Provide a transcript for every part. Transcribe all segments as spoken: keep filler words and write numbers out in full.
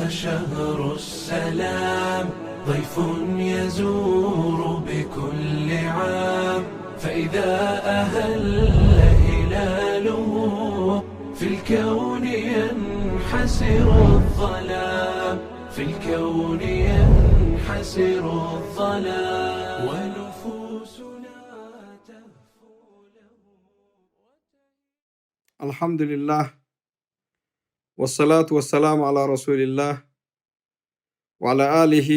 شهر السلام، ضيف يزور بكل عام، فإذا أهل هلاله، في الكون ينحسر الظلام، في الكون ينحسر الظلام، ونفوسنا تهفو له. الحمد لله، والصلاة والسلام على رسول الله، وعلى آله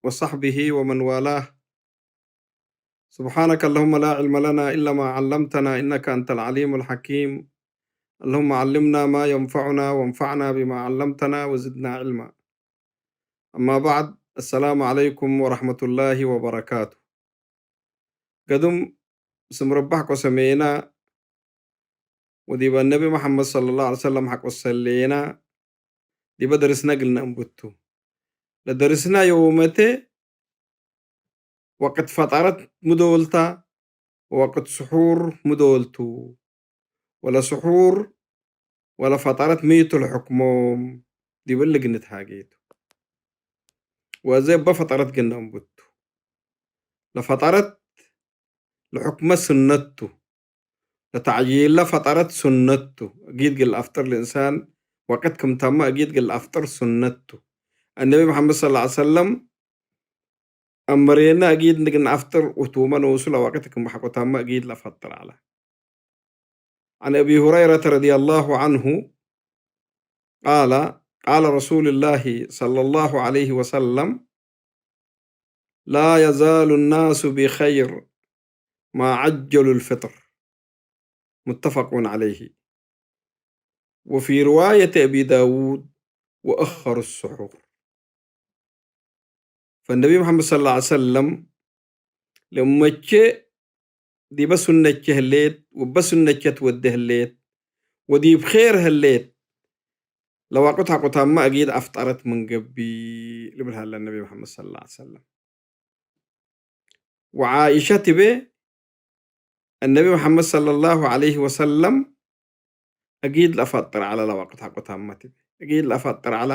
وصحبه ومن والاه. سبحانك اللهم لا علم لنا إلا ما علمتنا إنك أنت العليم الحكيم. اللهم علمنا ما ينفعنا وانفعنا بما علمتنا وزدنا علما. أما بعد، السلام عليكم ورحمة الله وبركاته. ገዱም ስም ረቢ ሐቆ ሰሜና ወዲበ ነቢ መሐመድ ሰለላሁ ዐለይሂ ወሰለም ሐቆ ሰሌና ዲበ ደርስነ እግል ነአንብቱ። ለደርስና ዮመቴ ወቅት ፈጠረት ሚ ዶል ታ፣ ወወቅት ስሑር ሚ ዶል ቱ፣ ወለስሑር ወለፈጠረት ሚ ቱ ለሕክሞም ዲብ እሊ እግል ንትሃጌ ቱ። ወእዜ እበ ፈጠረት እግል ነአንብቱ። ለፈጠረት ለሕክመ ሱነት ቱ። ለተዕጂለ ፈጠረት ሱነት ቱ። እጊድ እግል አፍጥር ለእንሳን ወቅት ክም ተመ እጊድ እግል አፍጥር ሱነት ቱ። አነቢ መሐመድ ሰለላሁ ዐለይሂ ወሰለም አመሬነ እጊድ እግል ነአፍጥር ወቱመ ኖሱ ለወቅት ክም ሐቆ ተመ እጊድ ለፈጥር ዐለ። عن أبي هريرة رضي الله عنه قال، قال رسول الله صلى الله عليه وسلم، لا يزال الناس بخير ما عجلوا الفطر. متفق عليه. وفي رواية أبي داود، وأخروا السحور. ፈነቢ መሐመድ ሰለላሁ ዐለይሂ ወሰለም ለእመቼ ዲበ ሱነቼ ህሌት፣ ወበ ሱነቼ ትወዴ ህሌት፣ ወዲብ ኼር ህሌት፣ ለዋቁት ሐቆታማ እጊድ አፍጠረት ምን ገብእ ልብል ሀለ ነቢ መሐመድ ሰለላሁ ዐለይሂ ወሰለም። ወዓኢሸ ትቤ፣ እነቢ መሐመድ ሰለላሁ ዐለይሂ ወሰለም እጊድ ለአፈጥር ዐለ ለወቅት ሐቆ ታመ ትቤ። እጊድ ለአፈጥር ዐለ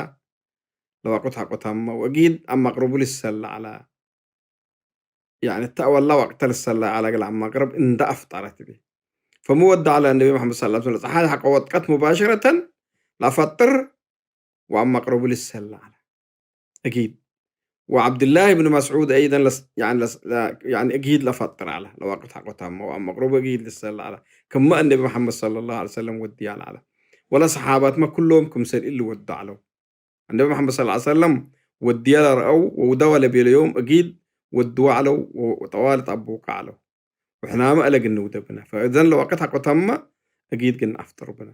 ለወቅት ሐቆ ታመ ወእጊድ አመቅርቡ ልሰለ ዐለ። ያኒ እተ አወላ ወቅተ ልሰለ ዐለ እግል አመቅርብ እንደ አፍጠረ ትቤ። ፈሚ ወደ ዐለ እነቢ መሐመድ ሰለላሁ ዐለይሂ ወሰለም ለጸሓይ ሐቆ ወጥቀት ሙባሸረተን ለአፈጥር ወአመቅርቡ ልሰለ ዐለ። እጊድ። ወዐብድላህ ብን መስዑድ አይደን ለስ-፣ ያኒ ለስ-፣ ለ-፣ ያኒ እጊድ ለፈጥር ዐለ። ለወቅት ሐቆ ታመ ወአመቅርቡ እጊድ ልሰለ ዐለ። ክመ እነቢ መሐመድ ሰለላሁ ዐለይሂ ወሰለም ወድየ ዐለ። ወለሰሓባትመ ኩሎም ክምሰል እሊ ወዱ ዐለው። እነቢ መሐመድ ሰለላሁ ዐለይሂ ወሰለም ወድየ ለረአው ወውደወ ለቤለዮም እጊድ ወድወ ዐለው ወጠዋሊ ጠቡቀ ዐለው። ወሕናመ እለ እግል ንውደ ብነ። ፈእዘን ለወቅት ሐቆ ተመ እጊድ እግል ነአፍጥር ብነ።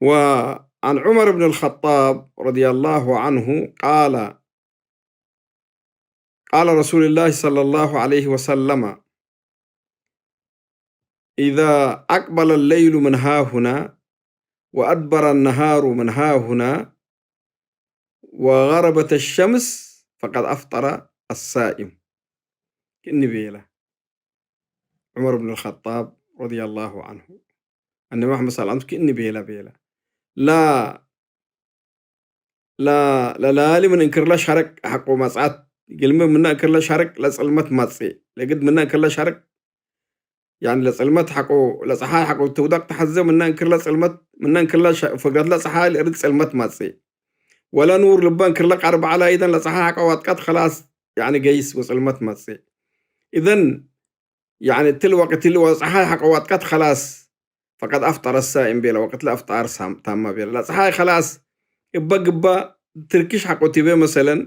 وعن عمر بن الخطاب رضي الله عنه قال، قال رسول الله صلى الله عليه وسلم، إذا أقبل الليل من هاهنا وأدبر النهار من هاهنا وغربت الشمس فقد أفطر الصائم. ክእኒ ቤለ ዑመር ብን አልኸጣብ ረዲየላሁ ዐንሁ። አነቢ መሐመድ ሰለላሁ ዐለይሂ ወሰለም ክእኒ ቤለ ቤለ። ላ ላ-፣ ለላሊ ምን እንክርለ ሸርቅ ሐቆ መጽአት፣ ግልሚ ምነ እንክርለ ሸርቅ ለጽልመት መጽእ። ለግድ ምነ እንክርለ ሸርቅ፣ ያኒ ለጽልመት ሐቆ፣ ለጸሓይ ሐቆ ትውደቅ ተሐዜ ምነ እንክርለ ጽልመት፣ ምነ እንክርለ ሸ-፣ ፍግረትለ ጸሓይ ለእርድ ጽልመት መጽእ። ወለ ኑር ልበ እንክርለ ቀርብ ዐለ። ኢዘን ለጸሓይ ሐቆ ዋጥቀት ከላስ፣ ያኒ ገይስ ወጽልመት መጽእ። ኢዘን ያኒ እትሊ ወቅት እሊ ወጸሓይ ሐቆ ዋጥቀት ከላስ፣ ፈቀድ አፍጠረ ሳኢም ቤለ፣ ወቅት ለአፍጣር ሳም-፣ ታመ ቤለ። ለጸሓይ ከላስ እበ ግበ ትርኪሽ ሐቆ ቲቤ መሰለን፣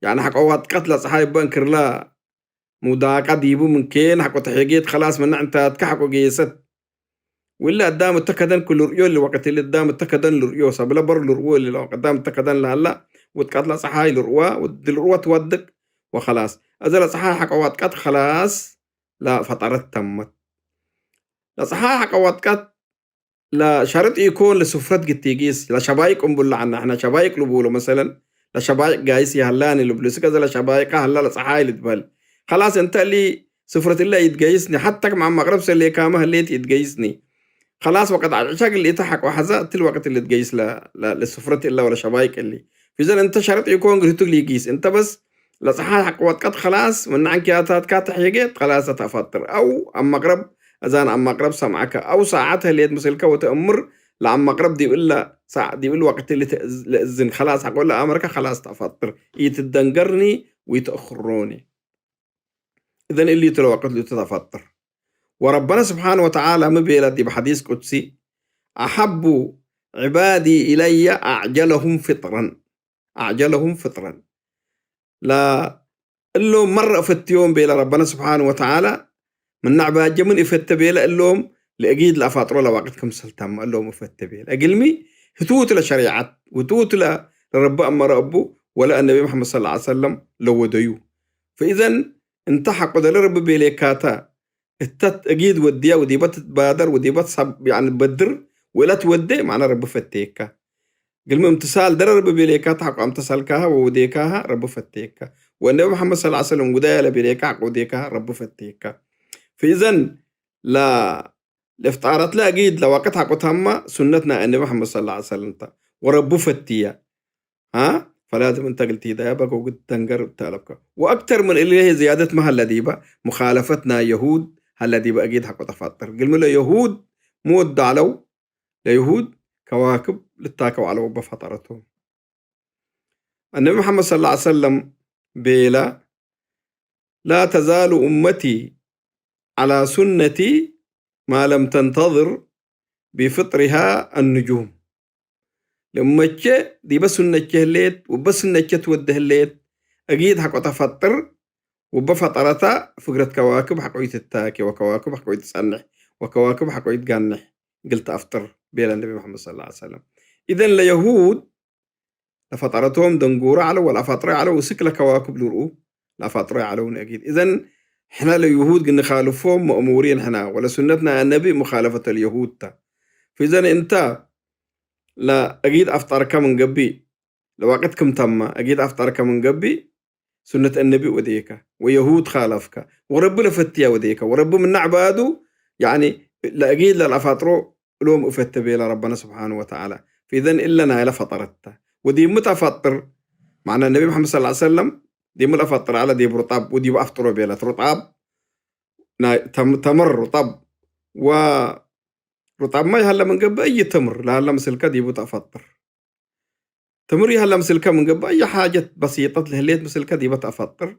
ያኒ ሐቆ ዋጥቀት ለጸሓይ እበ እንክርለ ሙዳቀ ዲቡ ምን ኬን ሐቆ ተሕጌት ከላስ ምነ ዕንታትከ ሐቆ ጌሰት። ወእሊ አዳም እተ ከደን ክል ልርእዮ እሊ ወቅት እሊ አዳም እተ ከደን ልርእዮ፣ ሰብለ በር ልርእዎ እሊ ለወቅት አዳም እተ ከደን ለሀላ ውድቀት ለጸሓይ ልርእዋ፣ ወድ ልርእወ ትወድቅ ወኸላስ። እዘ ለጸሓይ ሐቀ ወድቀት ኸላስ ለፈጠረት ተመት። ለጸሓይ ሐቀ ወድቀት ለሸርጥ ኢኮን ለስፍረት ግቲጊስ ለሸባይቅ እምቡል ለዐና፣ ሕነ ሸባይቅ ልቡሎ መሰለን፣ ለሸባይቅ ጋይስ ይሀላኒ ልብሉ፣ እስከ እዘ ለሸባይቀ ሀላ ለጸሓይ ልትበል። ኸላስ እንተ እሊ ስፍረት እለ ኢትገይስኒ፣ ሐታ ክም ዐመ አቅረብ ሰሌካመ ህሌት ኢትገይስኒ። ከላስ ወቀት ዐድ ዕሻ እግል ኢተ ሐቆ ሐዘ፣ እትሊ ወቅት እሊ ትገይስ ለ-፣ ለ-፣ ለስፍረት እለ ወለሸባይቅ እሊ። ፊዘን እንተ ሸርጥ ኢኮን እግል ህቱ እግል ይጊስ። እንተ በስ ለጸሓይ ሐቆ ወጥቀት ከላስ፣ ምነ ዐንክያታትካ ተሕየጌት ከላስ ተአፋጥር። አው አብ መቅረብ፣ እዛን አብ መቅረብ ሰምዐከ። አው ሳዐት ህሌት ምስልከ ወተእምር ለአብ መቅረብ ዲብ እለ ሳዕ፣ ዲብ እሊ ወቅት እሊ ተእዝ-፣ ለእዝን ከላስ ሐቆ ለአመርከ ከላስ ተአፋጥር። ኢትደንገርኒ ወኢትአክሮኒ። እዘን እሊ ቱ ለወቅት ቱ ተአፋጥር። ወረበነ ስብሓነ ወተዓላ ሚ ቤለ ዲብ ሐዲስ ቁድሲ፣ "አሐቡ ዒባዲ ኢለየ አዕጀለሁም ፍጥረን፣ አዕጀለሁም ፍጥረን።" ለእሎም መረ እፈትዮም ቤለ ረበነ ስብሓነ ወተዓላ፣ ምን ነዕባጀ ምን እፈተ ቤለ እሎም ለእጊድ ለአፋጥሮ ለወቅት ክምሰል ተመ እሎም እፈተ ቤለ። እግልሚ ህቱት ለሸሪዐት፣ ህቱት ለ-፣ ለረቢ አመረ እቡ ወለ ነቢ መሐመድ ሰለላሁ ዐለይሂ ወሰለም ለወደዩ። ፈኢዘን እንተ ሐቆ ደለ ረቢ ቤሌካተ፣ እተ እጊድ ወድያ ወዲበ ትትባደር ወዲበ ትሰብ-፣ ያኒ በድር ወእለ ትወዴ፣ ማዕነ ረቢ ፈቴካ። እግልሚ እምትሳል ደረ ረቢ ቤሌካተ ሐቆ አምተሳልካሃ ወወዴካሃ ረቢ ፈቴካ። ወነቢ መሐመድ ሰለላሁ ዐለይሂ ወሰለም ውደያ ለቤሌካ ሐቆ ወዴካሃ ረቢ ፈቴካ። ፈኢዘን ለ-፣ ለፍጣረትለ እጊድ ለወቅት ሐቆ ተመ ሱነት ናይ ነቢ መሐመድ ሰለላሁ ዐለይሂ ወሰለም ተ፣ ወረቢ ፈትያ። አ? ፈላዝም እንተ እግል ቲዳያበከ ወእግል ትደንገር እተ አለብከ። ወአክተር ምን እሊ ዝያደት መ ሀለ ዲበ፣ ሙኻለፈት ናይ የሁድ ሀለ ዲበ እጊድ ሐቆ ተፋጥር። እግልሚ ለየሁድ ሚ ወዱ ዐለው? ለየሁድ ከዋክብ ልታከው ዐለው እበ ፈጠረቶም። አነቢ መሐመድ ሰለላሁ ዐለይሂ ወሰለም ቤለ፣ "ላ ተዛሉ ኡመቲ ዐላ ሱነቲ ማ ለም ተንተዝር ቢፍጥሪሃ አኑጁም።" ለእመቼ ዲበ ሱነቼ ህሌት፣ ወበ ሱነቼ ትወዴ ህሌት፣ እጊድ ሐቆ ተፈጥር፣ ወበ ፈጠረታ ፍግረት ከዋክብ ሐቆ ኢትታኬ፣ ወከዋክብ ሐቆ ኢትጸንሕ፣ ወከዋክብ ሐቆ ኢትጋንሕ እግል ተአፍጥር ቤለ ነቢ መሐመድ ሰለላሁ ዐለይሂ ወሰለም። ኢዘን ለየሁድ ለፈጠረቶም ደንጉረ ዐለው ወለአፋጥረ ዐለው፣ እስክ ለከዋክብ ልርኡ ለአፋጥረ ዐለውን እጊድ። እዘን ሕነ ለይሁድ ግንካልፎም መእሙሪን ሕነ፣ ወለሱነት ናይ አነቢ ሙኻለፈት ልየሁድ ተ። ፊዘን እንተ ለእጊድ አፍጠርከ ምን ገብእ፣ ለወቅት ክም ተመ እጊድ አፍጠርከ ምን ገብእ፣ ሱነት አነቢ ወዴከ፣ ወየሁድ ካለፍከ፣ ወረቢ ለፈትያ ወዴከ፣ ወረቢ ምነ ዕባዱ፣ ያኒ ለእጊድ ለለአፋጥሮ እሎም እፈተ ቤለ ረበነ ስብሓኑ ወተዓላ። ፊዘን እለ ናይለ ፈጠረት ተ። ወዲብ ሚ ተፈጥር? ማዕነ ነቢ መሐመድ ሰለላሁ ዐለይሂ ወሰለም ዲብ ሚ ለፈጥር አለ? ዲብ ሩጠብ ወዲብ አፍጥሮ ቤለት። ሩጠብ ናይ ተም-፣ ተምር ሩጠብ ወሩጠብ ማይ ሀለ ምን ገብእ፣ እይ ተምር ለሀለ ምስልከ ዲቡ ተፈጥር። ተምር ይሀለ ምስልከ ምን ገብእ፣ አየ ሓጀት በሲጠት ለህሌት ምስልከ ዲበ ተአፈጥር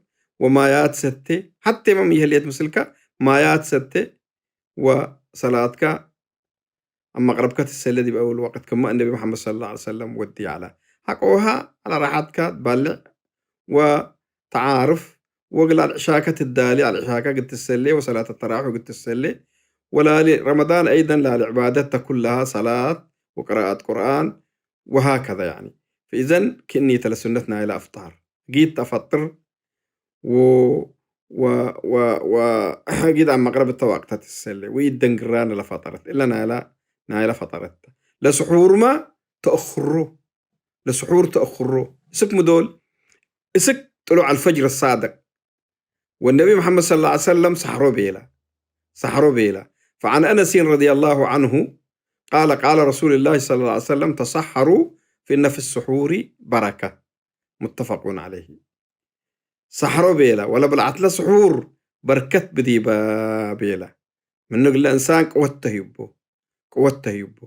ወማያት ሰቴ፣ ሐቴ መም ይህሌት ምስልከ ማያት ሰቴ ወሰላትከ አመቅረብከ ትሰሌ ዲብ አውል ወቅት ክመ እነቢ መሐመድ ሰለላሁ ዐለይሂ ወሰለም ወዲ ዐለ። ሐቆሃ ዐለ ራሐትከ ትባልዕ ወተዓርፍ ወእግል አልዕሻከ ትዳሊ፣ አልዕሻከ እግል ትሰሌ ወሰላት ተራዊሕ እግል ትሰሌ ወላሊ ረመዳን አይደን ላሊ ዕባደት ተ ኩለሃ ሰላት ወቅራአት ቁርአን ወሃከዘ ያኒ። ፈኢዘን ክእኒ ተ ለሱነት ናይለ አፍጣር። እጊት ተፈጥር ወ-፣ ወ-፣ ወ-፣ ወ-፣ እጊት አብ መቅረብ እተ ወቅተ ትሰሌ ወኢደንግራነ ለፈጠረት እለ ናይለ፣ ናይለ ፈጠረት ተ። ለስሑርመ ተአክሮ፣ ለስሑር ተአክሮ። እስክ ምዶል፣ እስክ ጥሉዕ አልፈጅር ሳድቅ። ወነቢ መሐመድ ሰለላሁ ዐለይሂ ወሰለም ሰሐሮ ቤለ፣ ሰሐሮ ቤለ። فعن أنس رضي الله عنه قال: قال رسول الله صلى الله عليه وسلم: تسحروا فإن في السحور بركة. متفق عليه. ሰሐሮ ቤለ፣ ወለብልዓትለ ስሑር በርከት ብዲበ ቤለ። ምኑ እግለ እንሳን ቅወት ተህዩቦ፣ ቅወት ተህዩቦ።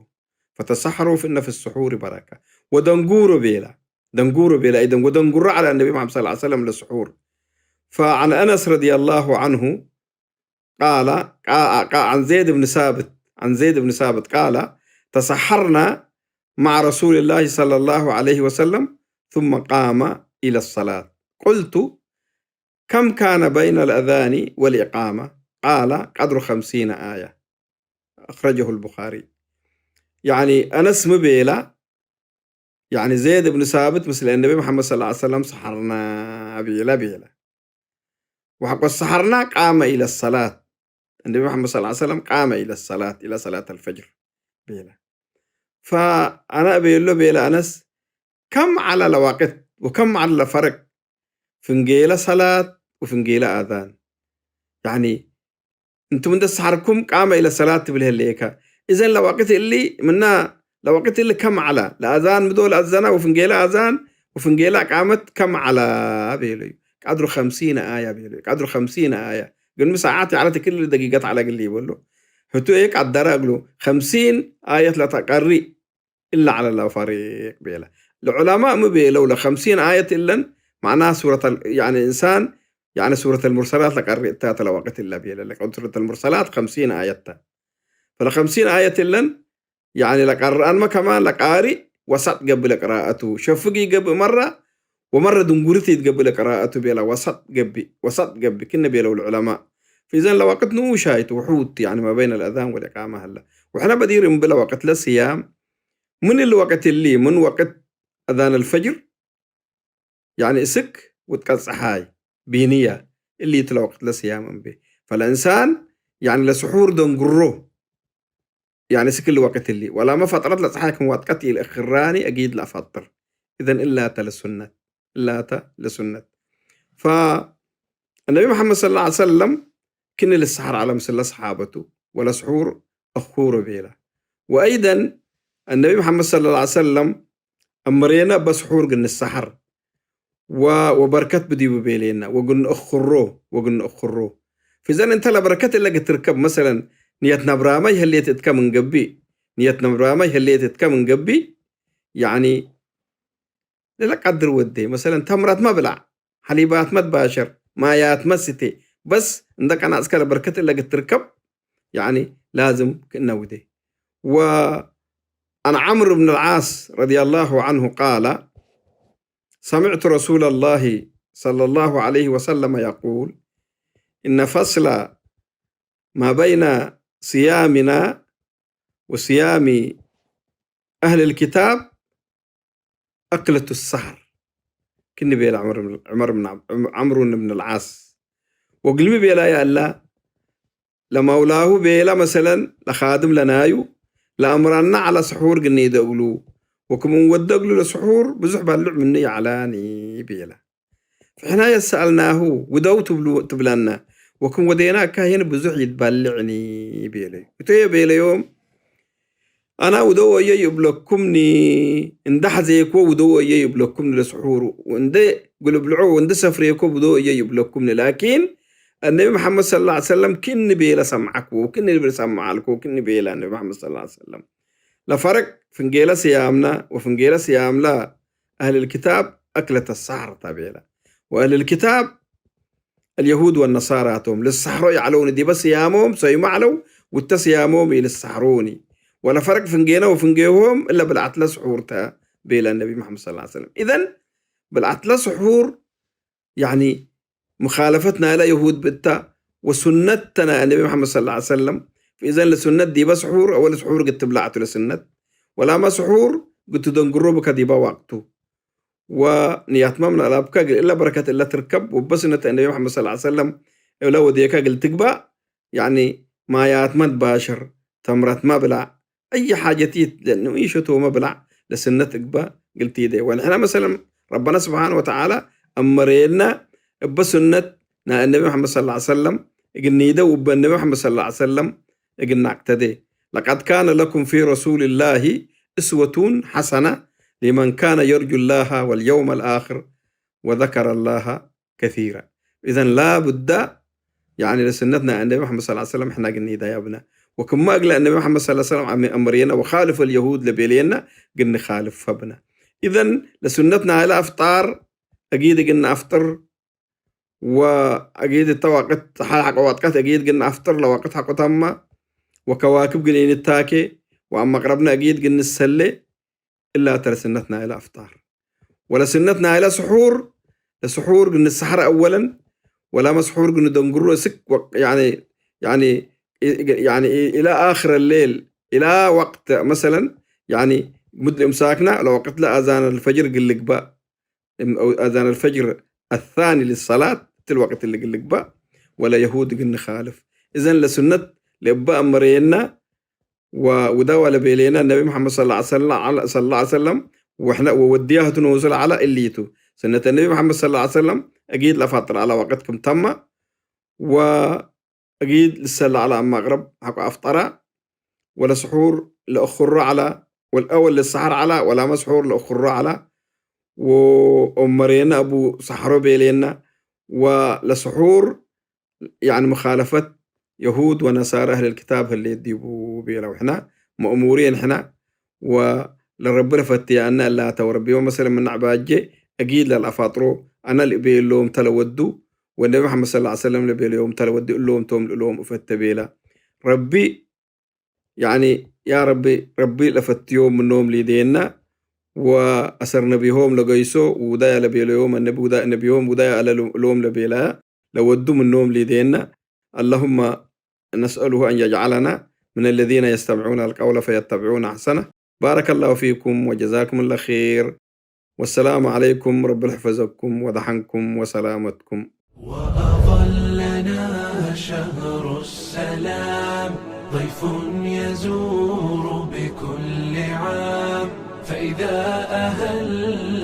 فتسحروا فإن في السحور بركة. ወደንጉሮ ቤለ፣ ደንጉሮ ቤለ፣ አይደን ወደንጉሮ ዐለ ነቢ መሐመድ ሰለላሁ ዐለይሂ ወሰለም ለስሑር። فعن أنس رضي الله عنه قال، قا-، قا-، عن زيد بن ثابت، عن زيد بن ثابت قال: تسحرنا مع رسول الله صلى الله عليه وسلم ثم قام إلى الصلاة. قلت: كم كان بين الأذان والإقامة؟ قال: قدر خمسين آية. أخرجه البخاري. ያኒ አነስ ሚ ቤለ፣ ያኒ ዘይድ እብን ሳብት ምስለ ነቢ መሐመድ ሰለላሁ ዐለይሂ ወሰለም ሰሐርና ቤለ፣ ቤለ። ወሐቆ ሰሐርና ቃመ ኢለ ሰላት። ነቢ መሐመድ ሰለላሁ ዐለይሂ ወሰለም ቃመ ኢለ ሰላት፣ ኢለ ሰላት አልፈጅር ቤለ። ፈአነ እቤሎ ቤለ አነስ፣ ከም ዐለ ለወቅት ወከም ዐለ ለፈርቅ ፍንጌለ ሰላት ወፍንጌለ አዛን። ያኒ እንቱም እንደ ሰሐርኩም ቃመ ኢለ ሰላት ትብል ህሌከ፣ እዘን ለወቅት እሊ ምና፣ ለወቅት እሊ ከም ዐለ፣ ለአዛን ምዶ ለአዘነ ወፍንጌለ አዛን ወፍንጌለ እቃመት ከም ዐለ ቤለዩ። ቀድሩ ኸምሲን አያ ቤለዩ። ቀድሩ ኸምሲን አያ። ግን ሰዓት ዐለት ክል ደቂቀት ዐለ እግል ይበሉ። ህቱ እየ ቀደረ እግሉ፣ ኸምሲን አየት ለተቀሪ እለ ዐለ ለፈሪቅ ቤለ። ለዑለማእ ሚ ቤለው፣ ለኸምሲን አየት እለን፣ ማዕናህ ሱረት አል-፣ ያኒ እንሳን፣ ያኒ ሱረት አልሙርሰላት ለቀሪ እተ ለወቅት እለ ቤለ። ለቀ-፣ ሱረት አልሙርሰላት ኸምሲን አየት ተ። ፈለኸምሲን አየት እለን፣ ያኒ ለቀርአንመ ከማን ለቃሪ ወሰጥ ገብእ ለቅራአቱ። ሸፍግ ኢገብእ መረ፣ ወመረ ድንጉርት ኢትገብእ ለቅራአቱ ቤለ። ወሰጥ ገብእ፣ ወሰጥ ገብእ ክነ ቤለው ለዑለማእ። ፊዘን ለወቅት ንኡሻይት ውሑድ፣ ያኒ ማ በይነ ለአዛን ወለኢቃመ ሀለ። ወሕነ በዲር እምብለ ወቅት ለስያም፣ ምን እሊ ወቅት እሊ፣ ምን ወቅት አዛን አልፈጅር፣ ያኒ እስክ ውጥቀት ጸሓይ፣ ቢንያ፣ እሊ ቱ ለወቅት ለስያም እንቤ። ፈለእንሳን፣ ያኒ ለስሑር ደንግሮ፣ ያኒ እስክ እሊ ወቅት እሊ፣ ወላመ ፈጥረት ለጸሓይ ክም ዋጥቀት ኢልእክራኒ አጊድ ለአፈጥር። እዘን እላተ ለሱነት፣ እላተ ለሱነት። ፈአነቢ መሐመድ ሰለላሁ ዐለይሂ ወሰለም ክእኒ ልሰሐር ዐለ ምስለ ሰሓበቱ፣ ወለስሑር እኩሩ ቤለ። ወአይደን አነቢ መሐመድ ሰለላሁ ዐለይሂ ወሰለም አምሬነ በስሑር ግንሰሐር ወ-፣ ወበርከት ብዲቡ ቤሌነ ወግንእክሮ፣ ወግንእክሮ። ፊዘን እንተ ለበርከት እለ ግትርከብ፣ መሰለን፣ ንየት ነብራመ ይህሌት እትከ ምን ገብእ፣ ንየት ነብራመ ይህሌት እትከ ምን ገብእ፣ ያኒ፣ ለለቀድር ወዴ፣ መሰለን፣ ተምረትመ ብላዕ፣ ሐሊባትመ ትባሸር፣ ማያትመ ስቴ። በስ እንደ ቀናጽከ ለበርከት እለ ግትርከብ፣ ያኒ ላዝም ክእነ ውዴ። ወአን ዐምር ብን አልዓስ ረዲየላሁ ዐንሁ ቃለ፣ ሰሚዕቱ ረሱለላሂ ሰለላሁ ዐለይሂ ወሰለመ የቁል፣ ኢነ ፈስለ ማ በይነ ስያሚና ወስያሚ አህሊል ኪታብ አክለቱ ሰሐር። ክኒ ቤለ ዑመር ብን፣ ዑመር ብን ዐብ-፣ ዑም-፣ ዐምሩ ብን አልዓስ። ወእግልሚ ቤላ ያላ፣ ለመውላሁ ቤለ መሰለን፣ ለኻድም ለናዩ፣ ለአምረነ ዐለ ስሑር ግኒደ እግሉ፣ ወክም እንወደ እግሉ ለስሑር ብዙሕ በልዕ ምኑ ይዐላኒ ቤለ። ፈሕና የሰአልናሁ፣ ውደው ትብሉ-፣ ትብለነ፣ ወክም ወዴና እካ ህዬ ብዙሕ ይትበልዕኒ ቤለዩ። እቶየ ቤለዮም፣ አና ውደው ወየ ይእብለኩምኒ፣ እንደ ሐዜኮ ውደው ወየ ይእብለኩምኒ ለስሑሩ፣ ወእንደ ግልብልዖ ወእንደ ሰፍሬኮ ውደው ወየ ይእብለኩምኒ። ላኪን አነቢ መሐመድ ሰለላሁ ዐለይሂ ወሰለም ክኒ ቤለ ሰምዐክዎ፣ ክኒ ቤለ ሰምዐልኮ፣ ክኒ ቤለ አነቢ መሐመድ ሰለላሁ ዐለይሂ ወሰለም። ለፈረቅ ፍንጌለ ስያምና ወፍንጌለ ስያምላ አህልል ክታብ አክለተ ሰሐር ተ ቤለ። ወአህልል ክታብ አልየሁድ ወነሳራ ቶም። ልሰሐሮ ይዐለውኒ፣ ዲበ ስያሞም ሰይሞ ዐለው፣ ውተ ስያሞም ኢልሰሐሮኒ። ወለፈረቅ ፍንጌነ ወፍንጌሆም እለ ብልዓትለ ስሑር ተ ቤለ ነቢ መሐመድ ሰለላሁ ዐለይሂ ወሰለም። ኢዘን ብልዓትለ ስሑር ያኒ፣ ምኻለፈት ናይለ የሁድ ብእታ፣ ወሱነት ተ ናይ አነቢ መሐመድ ሰለላሁ ዐለይሂ ወሰለም። ፈኢዘን ለሱነት ዲበ ስሑር፣ አወል ስሑር እግል ትብላዕ ቱ ለሱነት። ወላመ ስሑር እግል ትደንግሮ ብከ ዲበ ወቅቱ። ወንያትመ ምን አላብከ እግል እለ በረከት እለ ትርከብ፣ ወበ ሱነት አነቢ መሐመድ ሰለላሁ ዐለይሂ ወሰለም እብለ ወዴከ እግል ትግባእ፣ ያኒ ማያትመ ትባሽር፣ ተምረትመ ብላዕ፣ አይ ሓጀቲት ለእኑ ኢሸቶመ ብላዕ፣ ለስነት እግበ እግል ቲዴ። ወንሕነ መሰለን ረበና ስብሓነ ወተዓላ አመሬነ እበ ሱነት ናይ አነቢ መሐመድ ሰለላሁ ዐለይሂ ወሰለም እግል ኒደው፣ እበ አነቢ መሐመድ ሰለላሁ ዐለይሂ ወሰለም እግል ናቅተዴ። ለቀድ ካነ ለኩም ፊ ረሱልላሂ እስወቱን ሐሰነ ሊመን ካነ የርጁ ላሃ ወልየውመል አክር ወዘከረ ላሃ ከሲራ። ኢዘን ላቡዳ፣ ያኒ፣ ለስነት ናይ አነቢ መሐመድ ሰለላሁ ዐለይሂ ወሰለም ሕና እግል ኒደያ ብነ። ወክመ እግለ አነቢ መሐመድ ሰለላሁ ዐለይሂ ወሰለም አም-፣ አምሬነ ወኻልፍ አልየሁድ ለቤሌነ እግል ንኻልፈ ብነ። ኢዘን ለሱነት ናይለ አፍጣር አጊድ እግል ነአፍጥር፣ ወአጊድ እተ ወቅት ሐ-፣ ሐቆ ወቅት አጊድ እግል ነአፍጥር፣ ለወቅት ሐቆ ተመ፣ ወከዋክብ እግል ኢንታኬ፣ ወአመቅረብነ አጊድ እግል ንሰሌ፣ እላተ ለስነት ናይለ አፍጣር። ወለስነት ናይለ ስሑር፣ ለስሑር እግል ንሰሐረ አወለን፣ ወላመ ስሑር እግል ንደንግሮ እስክ ወ-፣ ያኒ፣ ያኒ፣ ኢ-፣ ያኒ፣ ኢ-፣ ኢላ አክረ ሌል፣ ኢላ ወቅት መሰለን፣ ያኒ፣ ሙድ እምሳክና ለወቅት ለአዛን አልፈጅር እግል ልግባእ፣ እም-፣ አዛን አልፈጅር አሳኒ ልሰላት፣ እትል ወቅት እሊ እግል ልግባእ፣ ወለ የሁድ እግል ንኻልፍ። እዘን ለሱነት ለእበ አመረየና፣ ወውዳዋ ለቤሌነ ነቢ መሐመድ ሰለላሁ ዐለይሂ ወሰለም፣ ወሕነ ወወድያህ ህቱ ንወስል ዐለ እሊቱ። ስነት ነቢ መሐመድ ሰለላሁ ዐለይሂ ወሰለም እጊድ ለፋጥር ዐለ ወቅት ክም ተመ፣ ወእጊድ ልሰለ ዐለ አማቅረብ ሐቆ አፍጠራ። ወለስሑር ለእክሮ ዐላ፣ ወልአወል ለሰሐር ዐላ፣ ወላመ ስሑር ለእክሮ ዐላ፣ ወኦመሬነ አቡ ሰሐሮ ቤሌነ፣ ወለስሑር፣ ያዕኒ፣ ምኻለፈት የሁድ ወነሳረ አህለል ክታብ ህሌት ዲቡ ቤለ። ወሕና መእሙሪን ሕና ወለረቢ ለፈትያነ እላተ ወረቢ ወመሰለ ምን ነዕባጄ አጊድ ለልአፋጥሮ አነ ልእቤ እሎም ተለወዱ ወነቢ መሐመድ ሰለላሁ ዐለይሂ ወሰለም ለቤለዮም ተለወዱ እሎም ቶም ልእሎም እፈተ ቤለ። ረቢ ያዕኒ፣ ያ ረቢ፣ ረቢ ለፈትዮም ምኖም ሊዴና፣ ወአሰር ነቢሆም ለገይሶ ውዳያ ለቤለዮም፣ ነቢ ውዳ-፣ ነቢሆም ውዳያ አለ ሎም ለቤላያ፣ ለወዱ ምኖም ሊዴና። اللهم نسأله أن يجعلنا من الذين يستمعون القول فيتبعون أحسنه. بارك الله فيكم وجزاكم الله خير. والسلام عليكم، رب يحفظكم ودحنكم وسلامتكم. وأظلنا شهر السلام، ضيف يزور بكل عام، فإذا أهل